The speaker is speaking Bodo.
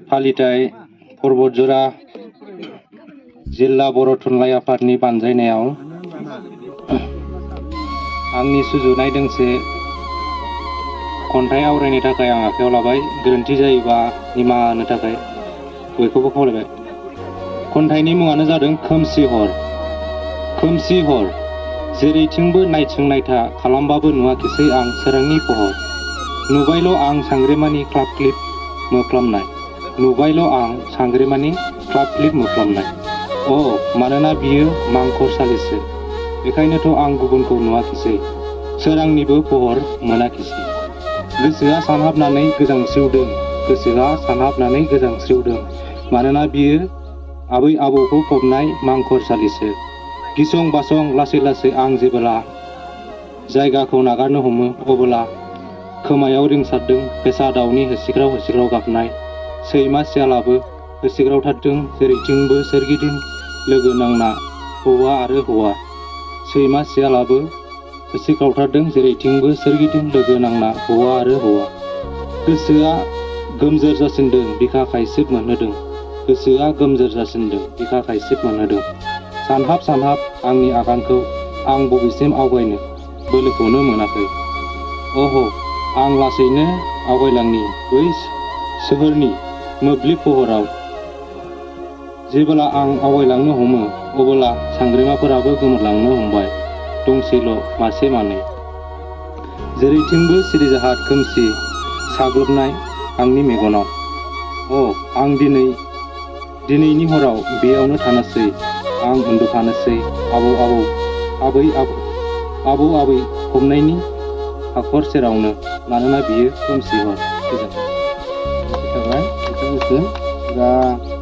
फालिथाय पर्बतजरा जिल्ला बर' थुनलाइ आफादनि बानजायनायाव आंनि सुजुनाय दोंसे खन्थाइ आवरायनो थाखाय आं आखायाव लाबाय। गोरोन्थि जायोबा निमाहा होनो थाखाय बयखौबो खावलायबाय। खन्थाइनि मुङानो जादों खोमसि हर। खोमसि हर जेरैथिंबो नायथिं नायथा खालामबाबो नुवाखिसै आं सोरांनि पहर। नुबायल' आं सांग्रेमानि ख्लाब ख्लिब मोफ्लामनाय। नुबायल' आं सांग्रेमानि ख्लाब ख्लिब मोफ्लामनाय। मानोना बियो मांखरसालिसो बेखायनोथ' आं गुबुनखौ नुवाखिसै सोरांनिबो पहर मोनाखिसै। गोसोआ सानहाबनानै गोजांस्रिवदों गोसोआ सानहाबनानै गोजांस्रिवदों मानोना बियो आबै आबौखौ फबनाय मांखरसालिसो। गिसं बासं लासै लासै आं जेबोला जायगाखौ नागारनो हमो अबोला खोमायाव रिंसारदों फेसा दाउनि होसिख्राव होसिख्राव गाबनाय। सैमा सियालाबो होसिख्रावथारदों जेरैथिंबो सोरगिदिं लोगो नांना हौवा आरो हौवा। सैमा सियालाबो होसिख्रावथारदों जेरैथिंबो सोरगिदिं लोगो नांना हौवा आरो हौवा। गोसोआ गोमजोर जासिनदों बिखा खायसिब मोनहोदों गोसोआ गोमजोर जासिनदों बिखा खायसिब मोनहोदों। सानहाब सानहाब आंनि आगानखौ आं बबेसिम आवगायनो बोलोखौनो मोनाखै। आं लासैनो आवगायलांनि बै सोहोरनि मोब्लिब पहराव। जेबोला आं आवगायलांनो हमो अबोला सांग्रेमाफोराबो गोमोरलांनो हमबाय दंसैल' मासे मानै। जेरैथिंबो सिरिजाहार खोमसि साग्लोबनाय आंनि मेगनाव। आं दिनैनि हराव बेयावनो थानोसै आं उन्दुफानोसै आबौ आबै फबनायनि हाखर सेरावनो मानोना बियो खोमसि हर। गोजोनथों।